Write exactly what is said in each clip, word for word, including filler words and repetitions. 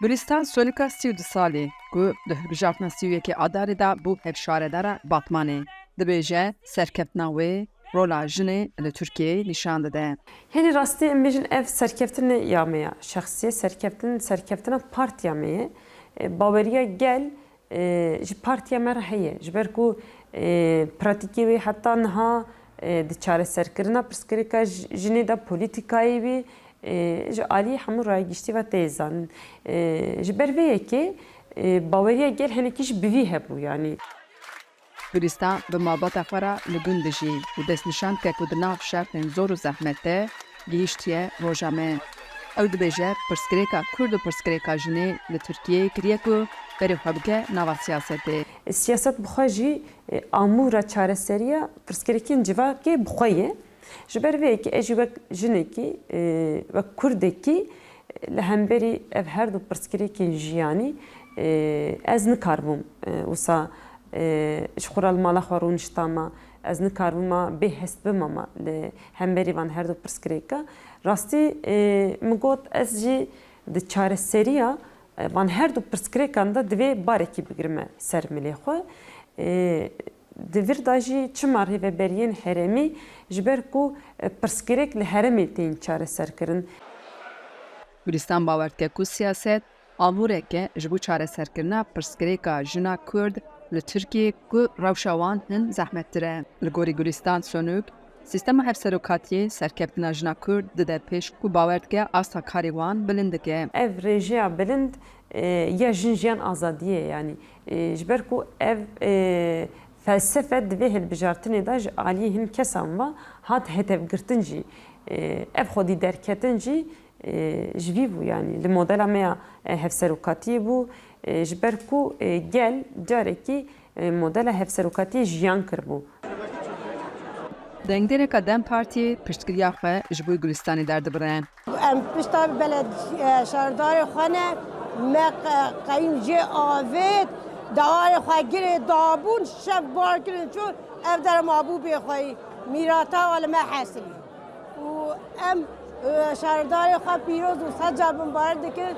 Gulistan Sonika sî û du salî ku di hilbijartina sî û yekê Adarê de bû hevşaredara Batmanê, dibêje serkeftina wê rola jinê li Tirkiyeyê nîşan dide. Hênî rastî em bêjin ev serkeftinê ya me ya şexsî ye, serkeftin, serkeftina partiya me ye. E, baweriya gel, e, ji partiya me re heye. Ji ber ku, e, pratîkê wê heta niha, e, di çareserkirina pirsgirêka ji-, jinê de polîtîkayê wî, e, ji alî hemû rayê giştî ve tê zanin. E, ji ber vê yekê, e, baweriya gel hinekî jî bi vî hebû, yanî. Gulistan bi malbata xwe re li gund dijî û destnîşan dike ku di nav şertên zor û zehmet de gihîştiye roja me. Ew dibêje, pirsgirêka Kurd û pirsgirêka jinê li Tirkiyeyê kiriye ku berê xwe bike nava siyasetê. Siyaset bi xwe jî, e, amûra çareseriya pirsgirêkên civakê bi xwe ye. Ji ber vê yekê ez jî wek jinekî, e, wek Kurdekî, e, li hemberî ev her du pirsgirêkên jiyanî, e, ez nikaribûm, e, wisa, e, ji xwe re li mala xwe rûniştama, ez nikaribûma bê hest bimama li hemberî van her du pirsgirêka. Rastî, e, min got ez jî di çareseriya, e, van her du pirsgirêkan de divê barekî bigirime ser milê xwe. E, di vir de jî çima rêveberiyên herêmî, ji ber ku, e, pirsgirêk li herêmê tên çareserkirin. Gulistan bawer dike ku siyaset amûrek e ji bo çareserkirina pirsgirêka jina Kurd li Tirkiyeyê ku rewşa wan hin zehmettir e. Li gorî Gulistan Sonûk, sîstema hevserokatiyê serkeftina jina Kurd dide pêş ku bawer dike asta karê wan bilind dike. Ev rêjeya bilind, e, ya jin jiyan azadiyê ye, yanî, e, ji ber ku ev, e, felsefe di vê hilbijartinê de ji aliyê hin kesan ve hat hedefgirtin jî, e, ev xwedî derketin jî, e, ji vî bû, yanî li modela me ya, e, hevserokatiyê bû, e, ji ber ku, e, gel carekî, e, modela hevserokatiyê jiyan kiribû. Dengdêreka DEM Partiyê piştgiriya xwe ji bo Gulistanê derdibire. Em pişta beled-, e, şardarê xwe ne, me qe-, qeyûm jê avêt, dewarê xwe girê dabûn, şev bar kirin çûn, ev dere mabû bê xweyî, mîrata wa li me hesilî. Û em, e, şardarê xwe pîroz û sed car binbar dikin.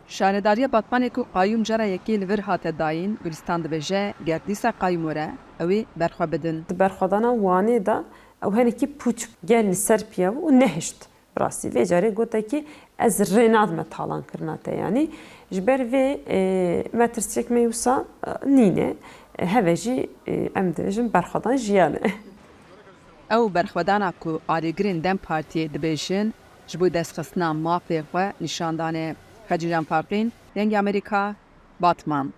Şaredariya Batmanê ku qayûm cara yekê li vir hate dayîn, Gulistan dibêje, ger dîsa qayûm were, ew ê berxwe bidin. Di berxwedana Wanê de ew hinekî pûç gel li ser piya bû û nehişt. Bi rastî vê carê gote ki ez rê nadime talankirina te, yanî ji ber vê, e, metirsiyek me wisa, e, nîne. E, heve jî, e, em dibêjin berxwedan jiyan e. Ew berxwedana ku alîgirên DEM Partiyê dibêjin ji bo destxistina mafê xwe nîşandan e. Xecîcan Farqîn, Dengê Amerîka, Batman.